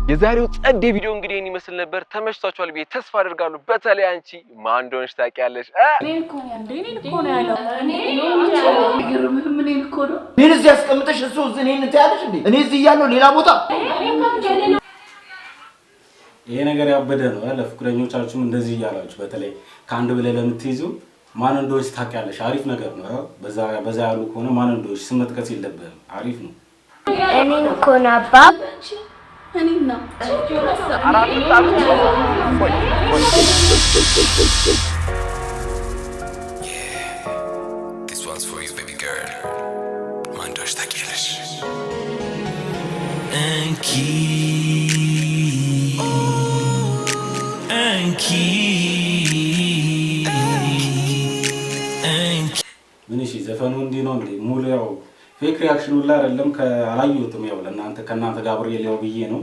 የዛሬው ጸዴ ቪዲዮ እንግዲህ ይህን ይመስል ነበር። ተመችቷችኋል ብዬ ተስፋ አደርጋለሁ። በተለይ አንቺ ማን እንደሆንሽ ታውቂያለሽ እ? እኔን እኮ ነው ያለው። እኔን እዚህ ያስቀምጠሽ እሱ እዚህ እኔን ትያለሽ እንዴ? እኔ እዚህ እያለሁ ሌላ ቦታ። ይሄ ነገር ያበደ ነው። ለፍቅረኞቻችሁም እንደዚህ እያላችሁ፣ በተለይ ከአንድ በላይ ለምትይዙ ማን እንደሆንሽ ታውቂያለሽ። አሪፍ ነገር ነው። በዛ በዛ ያሉ ከሆነ ማን እንደሆንሽ ስም መጥቀስ የለብህም። አሪፍ ነው። እኔን እኮ ነው አባ። እኔን ነው። አራት ሰዓት ቆይ ቆይ። This one's for you, baby girl. ማን እንደሆንሽ ታውቂያለሽ። እንኪ እንኪ እንኪ። ምን እሺ፣ ዘፈኑ እንዲህ ነው እንዴ? ሙሉ ያው fake reaction ሁላ አይደለም፣ አላየሁትም። ያው ለእናንተ ከእናንተ ጋር አብሬ ሊያው ብዬ ነው።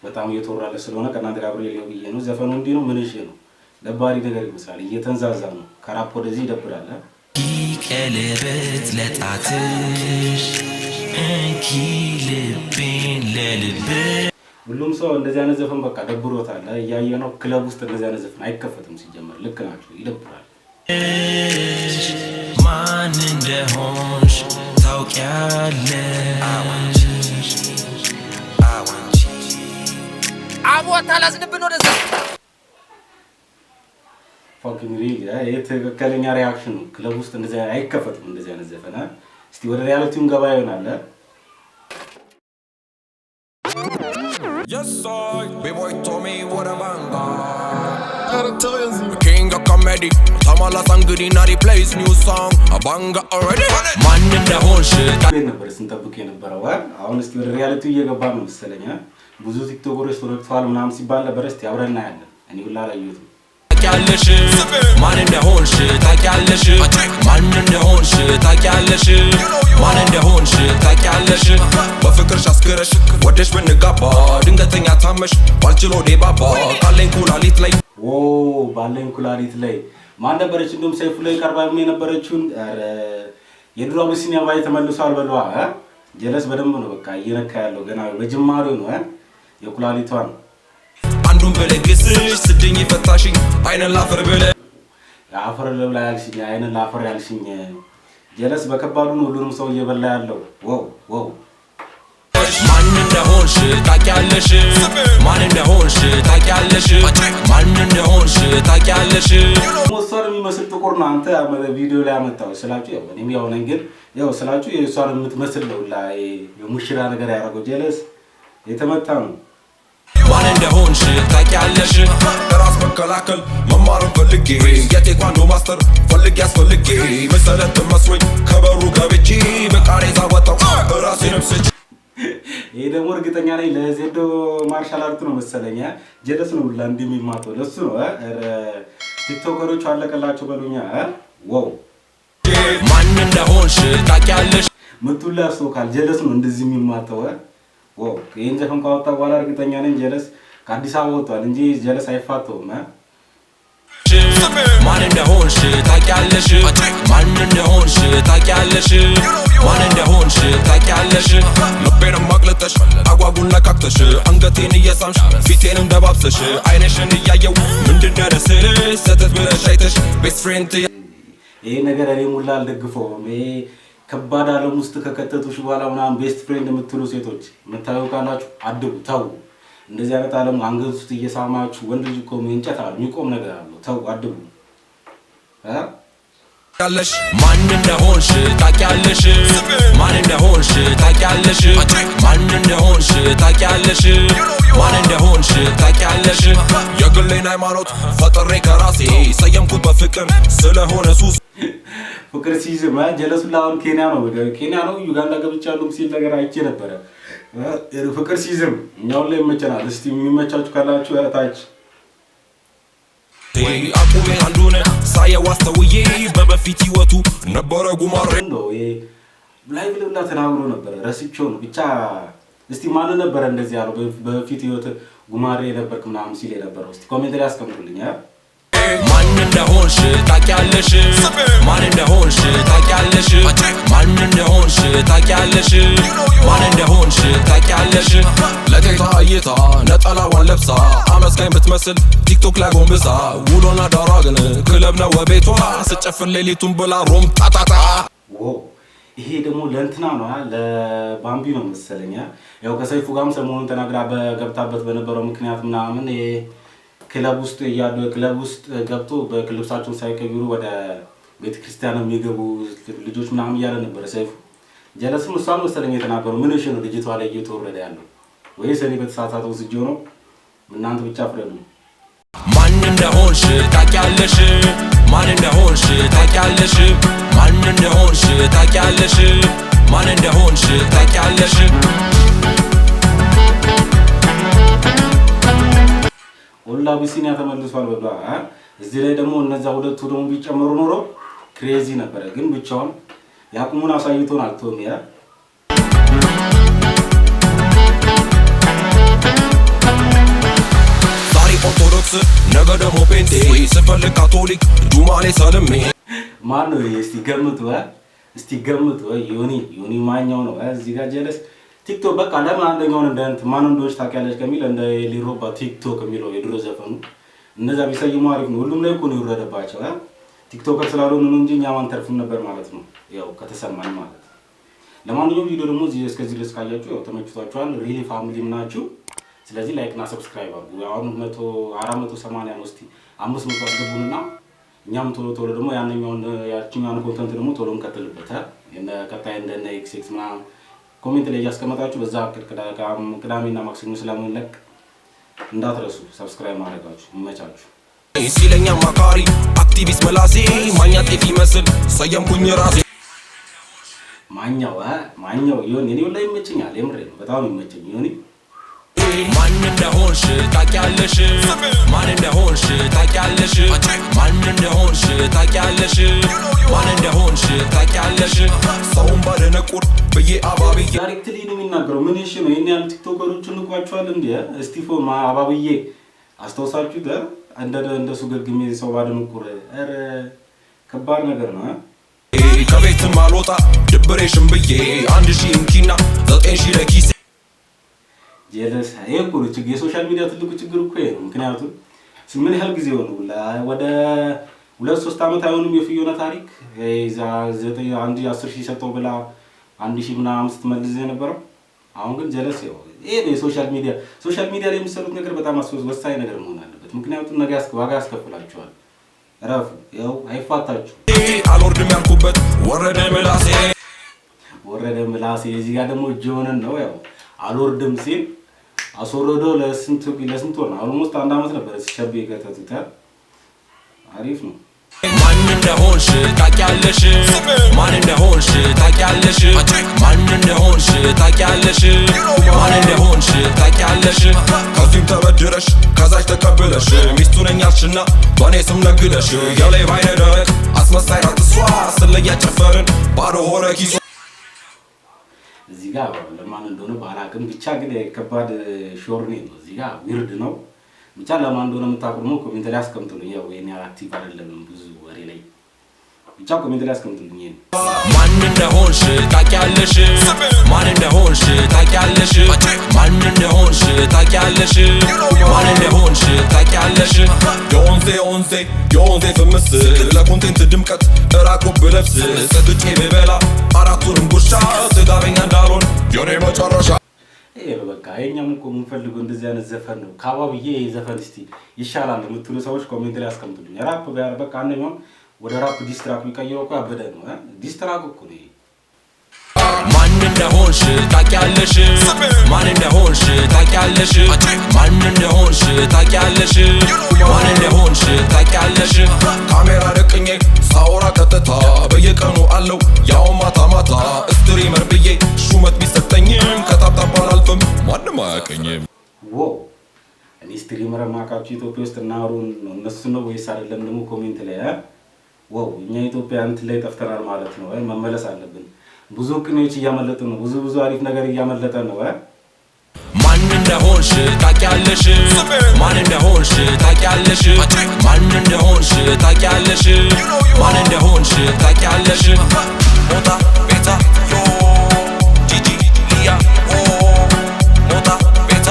በጣም እየተወራለ ስለሆነ ከእናንተ ጋር አብሬ ሊያው ብዬ ነው። ዘፈኑ እንዲህ ነው። ምን እሺ ነው? ደባሪ ነገር ይመስላል። እየተንዛዛ ነው። ከራፕ ወደዚህ ይደብራል። እ? ቀለበት ለጣትሽ፣ እንኪ ልቤን ለልብሽ። ሁሉም ሰው እንደዚህ አይነት ዘፈን በቃ ደብሮታል። እያየ ነው። ክለብ ውስጥ እንደዚህ አይነት ዘፈን አይከፈትም ሲጀመር። ልክ ናቸው። ይደብራል። ማን እንደሆንሽ ታውቂያለሽ። አቦ አታላዝንብን ወደዛ። Fucking real፣ ይሄ ትክክለኛ reaction ነው። ክለብ ውስጥ እንደዚህ አይከፈትም እንደዚህ አይነት ዘፈን። እስቲ ወደ reality ውን ገባ ይሆናል። Yes, I. B-boy told me what a banger. King of comedy. Tamala Sangudi the place new song. A banger already. ማን እንደሆንሽ ቤት ነበር ስንጠብቅ የነበረው። አሁን እስቲ ወደ reality ው እየገባ ነው መሰለኝ። ብዙ ቲክቶከሮች ተረግተዋል ምናምን ሲባል ነበር። እስቲ አብረን እናያለን። እኔ ሁላ አላየሁትም። ታውቂያለሽ። ማን እንደሆንሽ ታውቂያለሽ። ማን እንደሆንሽ ታውቂያለሽ። ማን እንደሆንሽ ታውቂያለሽ። በፍቅርሽ አስክረሽ ወደሽ ብንጋባ ድንገተኛ ታመሽ ባልችሎ ዴባባ ካለኝ ኩላሊት ላይ። ኦ፣ ባለኝ ኩላሊት ላይ ማን ነበረች? እንደውም ሰይፉ ላይ ቀርባ የነበረችውን፣ ኧረ የድሮ አቢሲኒያ ባይ ተመልሷል በለዋ። እ? ጀለስ በደንብ ነው በቃ እየነካ ያለው፣ ገና በጅማሬው ነው። እ? የኩላሊቷን አንዱን ብለግስሽ ስድኝ ፈታሽኝ አይንን ላፈር ብለ አፈር ልብላ ያልሽኝ፣ አይንን ላፈር ያልሽኝ፣ ጀለስ በከባዱ ነው ሁሉንም ሰው እየበላ ያለው። Wow wow። ማን እንደሆንሽ ታውቂያለሽ። ማን እንደሆንሽ ታውቂያለሽ። ማን እንደሆንሽ ታውቂያለሽ። እሷን የሚመስል ጥቁር ነው አንተ ቪዲዮ ላይ ያመጣው ስላችሁ፣ ያው እኔም ያው ነኝ፣ ግን ያው ስላችሁ የእሷን የምትመስል ነው ላይ የሙሽራ ነገር ያደረገው ጀለስ የተመታ ነው። ማን እንደሆንሽ ታውቂያለሽ። ራስ መከላከል መማርን ፈልጌ የቴኳንዶ master ፈልጌ አስፈልጌ መሰረት መስሎኝ ከበሩ ገብቼ በቃሬዛ ወጣው ራሴንም ስቼ። ይሄ ደግሞ እርግጠኛ ነኝ ለዜዶ martial art ነው መሰለኝ። ጀለስ ነው ሁላ እንዲህ የሚማተው ለሱ ነው። ኧረ ቲክቶከሮቹ አለቀላቸው በሉኛ። Wow። ማን እንደሆንሽ ታውቂያለሽ። ምቱን ላይ ያስታውቃል። ጀለስ ነው እንደዚህ የሚማተው። Wow፣ ይህን ዘፈን ካወጣ በኋላ እርግጠኛ ነኝ ጀለስ ከአዲስ አበባ ወጥቷል እንጂ ጀለስ አይፋተውም። ማን እንደሆንሽ ታውቂያለሽ። ማን እንደሆንሽ ታውቂያለሽ። ማን እንደሆንሽ ታውቂያለሽ። ልቤንም አቅልጠሽ አጓጉን ነካክተሽ አንገቴን እየሳምሽ ፊቴንም ደባብሰሽ አይንሽን እያየው ምንድን ስልሽ ሰተት ብለሽ አይተሽ best friend። ይሄ ነገር እኔ ሙላ አልደግፈውም። ይሄ ከባድ ዓለም ውስጥ ከከተቱሽ በኋላ ምናምን best friend የምትሉ ሴቶች የምታዩ ካላችሁ አድቡ፣ ተው። እንደዚህ አይነት ዓለም አንገት ውስጥ እየሳማችሁ፣ ወንድ ልጅ እኮ እንጨት አለ፣ የሚቆም ነገር አለው። ተው፣ አድቡ እ? ታውቂያለሽ። ማን እንደሆንሽ ታውቂያለሽ። ማን እንደሆንሽ ታውቂያለሽ። ማን እንደሆንሽ ታውቂያለሽ። ማን እንደሆንሽ ታውቂያለሽ። የግሌን ሃይማኖት ፈጥሬ ከራሴ ሰየምኩት በፍቅር ስለሆነ ሱስ። ፍቅር ሲይዝ ጀለሱላ አሁን ኬንያ ነው፣ ኬንያ ነው ዩጋንዳ ገብቻለሁ ሲል ነገር አይቼ ነበረ። ፍቅር ሲይዝም እኛውን ላይ ይመቸናል። እስቲ የሚመቻችሁ ካላችሁ ታች አቁሜ አንዱን ሳየው አስተውዬ በበፊት ህይወቱ ነበረ ጉማሬ። ነው ይሄ live ልብላ ተናግሮ ነበረ፣ ረስቼው ነው ብቻ። እስቲ ማን ነበረ እንደዚህ ያለው፣ በፊት ህይወት ጉማሬ የነበርክ ምናምን ሲል የነበረው? እስቲ comment ላይ አስቀምጡልኝ። ማን እንደሆንሽ ታውቂያለሽ። ማን እንደሆንሽ ታውቂያለሽ። ማን እንደሆንሽ ታውቂያለሽ። ማን እንደሆንሽ ታውቂያለሽ። ለቴቷ እይታ እይታ ነጠላዋን ለብሳ አመስጋኝ ብትመስል ቲክቶክ ላይ ጎንብሳ ውሎና ዳሯ ግን ክለብ ነው ቤቷ ስጨፍር ሌሊቱን ብላ ሮም ጣጣጣ። Wow፣ ይሄ ደግሞ ለእንትና ነው፣ ለባምቢ ነው መሰለኝ። ያው ከሰይፉ ጋርም ሰሞኑን ተናግራ በገብታበት በነበረው ምክንያት ምናምን ይሄ ክለብ ውስጥ እያሉ ክለብ ውስጥ ገብቶ በልብሳቸውን ሳይቀይሩ ወደ ቤተክርስቲያን የሚገቡ ልጆች ምናምን እያለ ነበረ ሰይፉ። ጀለስም እሷን መሰለኝ የተናገሩ። ምን እሺ ነው ልጅቷ ላይ እየተወረደ ያለው ወይስ እኔ በተሳሳተ ወስጄው ነው? እናንተ ብቻ ፍረዱ። ማን እንደሆንሽ ታውቂያለሽ፣ ማን እንደሆንሽ ታውቂያለሽ፣ ማን እንደሆንሽ ታውቂያለሽ፣ ማን እንደሆንሽ ታውቂያለሽ። ኦላ አቢሲኒያ ተመልሷል በሏ። እዚህ ላይ ደግሞ እነዛ ሁለቱ ደግሞ ቢጨመሩ ኖሮ crazy ነበረ፣ ግን ብቻውን የአቅሙን አሳይቶናል ቶሚ። ዛሬ ኦርቶዶክስ ነገ ደግሞ ጴንጤ ስፈልግ ካቶሊክ ጁማሌ ሰልሜ። ማን ነው ይሄ? እስቲ ገምቱ፣ እስቲ ገምቱ። ዮኒ፣ ዮኒ ማኛው ነው። እዚህ ጋር ጀለስ ቲክቶክ በቃ ለምን አንደኛውን እንደ እንትን ማን እንደሆነች ታውቂያለሽ ከሚል እንደ ሊሮባ ቲክቶክ የሚለው የድሮ ዘፈኑ እነዛ ቢሰይሙ አሪፍ ነው። ሁሉም ላይ እኮ ነው የወረደባቸው። TikToker ስላልሆኑ ነው እንጂ እኛ ማንተርፍም ነበር ማለት ነው፣ ያው ከተሰማን ማለት ነው። ለማንኛውም ቪዲዮ ደግሞ እዚህ እስከዚህ ድረስ ካያችሁ ያው ተመችቷችኋል፣ really family ም ናችሁ። ስለዚህ like እና subscribe አድርጉ። አሁን 480 ነው። እስቲ 500 አስገቡንና እኛም ቶሎ ቶሎ ደግሞ ያንኛውን ያችኛውን content ደግሞ ቶሎ እንቀጥልበት። እነ ቀጣይ እንደነ ኤክስ ኤክስ ምናምን comment ላይ እያስቀመጣችሁ በዛ ቅዳሜና ማክሰኞ ስለምንለቅ እንዳትረሱ subscribe ማድረጋችሁ። ይመቻችሁ። ሲለኛ አማካሪ አክቲቪስት መላሴ ማኛ ጤፍ ይመስል ሰየምኩኝ ራሴ። ማኛው ማኛው ይሁን እኔ ላይ ይመቸኛል። የምሬ ነው፣ በጣም ይመቸኝ ይሁን። ማን እንደሆንሽ ታውቂያለሽ፣ ማን እንደሆንሽ ታውቂያለሽ፣ ማን እንደሆንሽ ታውቂያለሽ፣ ማን እንደሆንሽ ታውቂያለሽ። ሰውን ባደነቁር ብዬ አባብዬ Directly ነው የሚናገረው። ምን እሺ ነው ይሄን ያህል TikToker ኦችን ንቋቸዋል እንዴ? እስቲፎ አባብዬ አስታውሳችሁት? እንደሱ ገግሜ ሰው ባደነቁር፣ ኧረ ከባድ ነገር ነው። ከቤትም አልወጣ ድብሬሽን ብዬ 1000 እንኪና 9000 ለኪሴ። ጀለስ ይሄ እኮ ነው ችግር። የ social media ትልቁ ችግር እኮ ይሄ ነው። ምክንያቱም ምን ያህል ጊዜ ሆነው ወደ 2-3 ዓመት አይሆንም የፍዮና ታሪክ 9 1 10,000 ሰጠው ብላ 1000 ምናምን ስትመልስ የነበረው። አሁን ግን ጀለስ ይሄ ነው የ social media። Social media ላይ የሚሰሩት ነገር በጣም ወሳኝ ነገር መሆን አለበት። ምክንያቱም ነገ ዋጋ ያስከፍላችኋል። እረፉ፣ ያው አይፋታችሁ። አልወርድም ያልኩበት ወረደ ምላሴ። ወረደ ምላሴ። እዚህ ጋር ደግሞ ጆንን ነው ያው አልወርድም ሲል አስወረዶ ለስንት ለስንት ወር ነው? Almost አንድ አመት ነበር ሲሸብ የከተቱት። አሪፍ ነው። ማን እንደሆንሽ ታውቂያለሽ፣ ማን እንደሆንሽ ታውቂያለሽ፣ ማን እንደሆንሽ ታውቂያለሽ፣ ማን እንደሆንሽ ታውቂያለሽ። ከዚህም ተበድረሽ ከዛች ተቀብለሽ ሚስቱ ነኝ አልሽና በእኔ ስም ነግደሽ የሌባ ዓይነ ደረቅ አስመሳይ ናት እሷ ስለያ ጨፈርን ባዶ ሆነ ኪሷ። እዚህ ጋር ለማን እንደሆነ ባላቅም ብቻ ግን ከባድ ሾርኔ ነው። እዚህ ጋር weird ነው። ብቻ ለማን እንደሆነ የምታውቁ ደግሞ comment ላይ አስቀምጡልኝ። ያው ይሄን ያህል active አይደለም ብዙ ወሬ ላይ፣ ብቻ comment ላይ አስቀምጡልኝ። ይሄን ማን እንደሆንሽ ታውቂያለሽ፣ ማን እንደሆንሽ ታውቂያለሽ፣ ማን እንደሆንሽ ታውቂያለሽ፣ ማን እንደሆንሽ ታውቂያለሽ። የወንዜ ወንዜ የወንዜ ፍምስ ለ content ድምቀት እራቁ ብለብስ ሰግጬ ብበላ አራቱንም ጉርሻ ስጋበኛ እንዳልሆን የኔ መጨረሻ። ይሄ ነው በቃ የኛም እኮ የምንፈልገው እንደዚህ አይነት ዘፈን ነው። ካባብዬ ይሄ ዘፈን እስቲ ይሻላል የምትሉ ሰዎች comment ላይ አስቀምጡልኝ። ራፕ ጋር በቃ አንደኛውን ወደ rap diss track ቢቀይረው እኮ ያበደ ነው። Diss track እኮ ነው ይሄ። ማን እንደሆንሽ ታውቂያለሽ፣ ማን እንደሆንሽ ታውቂያለሽ፣ ማን እንደሆንሽ ታውቂያለሽ፣ ማን እንደሆንሽ ታውቂያለሽ። ካሜራ ደቅኜ ሳወራ ቀጥታ በየቀኑ አለው ያው ማታ ማታ streamer ብዬ ሹመት ቢሰጠኝም ከ tap tap አላልፍም ማንም አያቀኝም። Wow፣ እኔ streamer ማቃችሁ ኢትዮጵያ ውስጥ እና አሩን ነው እነሱ ነው ወይስ አይደለም? ደግሞ comment ላይ wow፣ እኛ ኢትዮጵያ እንትን ላይ ጠፍተናል ማለት ነው። መመለስ አለብን። ብዙ ቅኔዎች እያመለጡ ነው። ብዙ ብዙ አሪፍ ነገር እያመለጠ ነው። ማን እንደሆንሽ ታውቂያለሽ፣ ማን እንደሆንሽ ታውቂያለሽ፣ ማን እንደሆንሽ ታውቂያለሽ፣ ማን እንደሆንሽ ታውቂያለሽ። ሞጣ ቤታ ዮ ጂጂ ሊያ ኦ ሞጣ ቤታ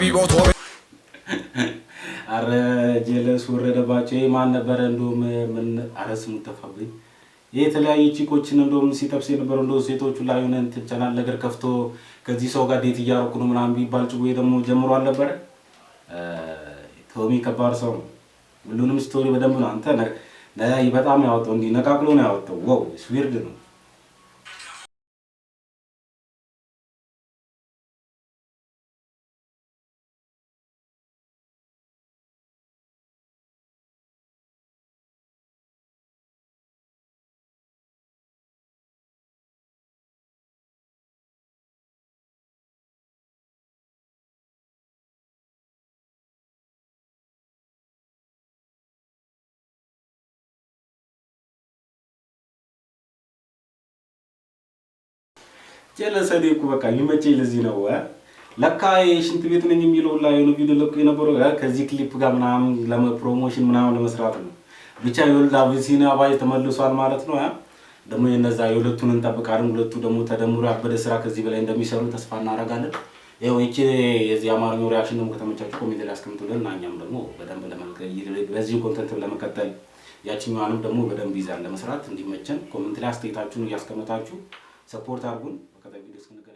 ጠቢቦ ቶሚ አረ ጀለስ ወረደባቸው። ይሄ ማን ነበረ? እንደውም ምን አረ ስሙ ጠፋብኝ። ይሄ የተለያዩ chick ኦችን እንደውም ሲጠብስ የነበረው እንደው ሴቶቹ ላይ የሆነ እንትን ቻናል ነገር ከፍቶ ከዚህ ሰው ጋር date እያደረኩ ነው ምናምን ቢባል ጭዌ ደግሞ ጀምሮ አልነበረ? ቶሚ ከባድ ሰው ነው። ሁሉንም story በደንብ ነው አንተ በጣም ያወጣው፣ እንዲህ ነቃቅሎ ነው ያወጣው። Wow, weird ነው። ጀለሰዴ እኮ በቃ የሚመቸኝ ለዚህ ነው። ለካ የሽንት ቤት ነኝ የሚለው ላይ የሆነ ቪዲዮ ለቆ የነበረው ከዚህ ክሊፕ ጋር ምናምን ለ promotion ምናምን ለመስራት ነው። ብቻ የወልድ አቢሲኒያ ባይ ተመልሷል ማለት ነው። ደግሞ የነዛ የሁለቱን እንጠብቃለን። ሁለቱ ደግሞ ተደምሮ ያበደ ስራ ከዚህ በላይ እንደሚሰሩ ተስፋ እናደርጋለን። ይኸው ይቺ የዚህ አማርኛው reaction ደግሞ ከተመቻችሁ comment ላይ አስቀምጡልን እና እኛም ደግሞ በደንብ በዚህ content ለመቀጠል ያችኛዋንም ደግሞ በደንብ ይዛን ለመስራት እንዲመቸን comment ላይ አስተያየታችሁን እያስቀመጣችሁ support አድርጉን። በቀጣይ ቪዲዮ እስክንገናኝ።